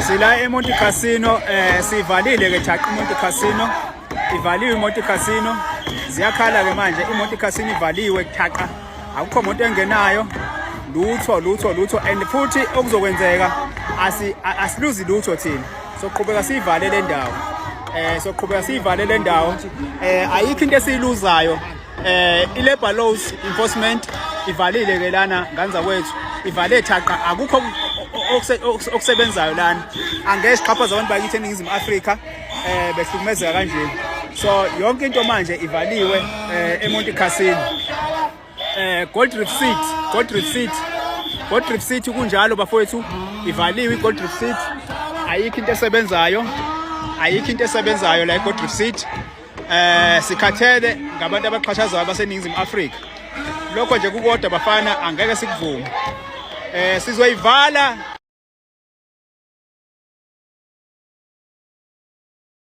Sila eMonte Cassino, sivalile ke thaqa iMonte Cassino. Ivaliwe iMonte Cassino. Ziyakhala ke manje, iMonte Cassino ivaliwe thaqa. Akukho moto engenayo. Lutho, lutho, lutho, and futhi okuzokwenzeka, asiluzi lutho thina. Soqhubeka siyivale le ndawo. Soqhubeka siyivale le ndawo. Ayikho into esiyiluzayo. I-labor laws enforcement ivalile ke lana nganza kwethu, ivale thaqa, akukho okusebenzayo lana. Angeke sixhaphaze abantu bakithi eNingizimu Afrika behlukumezeka kanje. So yonke into manje ivaliwe eMonte Cassino. Gold Reef City, Gold Reef City, Gold Reef City kunjalo bafowethu, ivaliwe iGold Reef City, ayikho into esebenzayo, ayikho into esebenzayo la eGold Reef City. Sikhathele ngabantu abaxhashazayo abaseNingizimu Afrika. Lokho nje kukodwa bafana angeke sikuvume. Sizoyivala.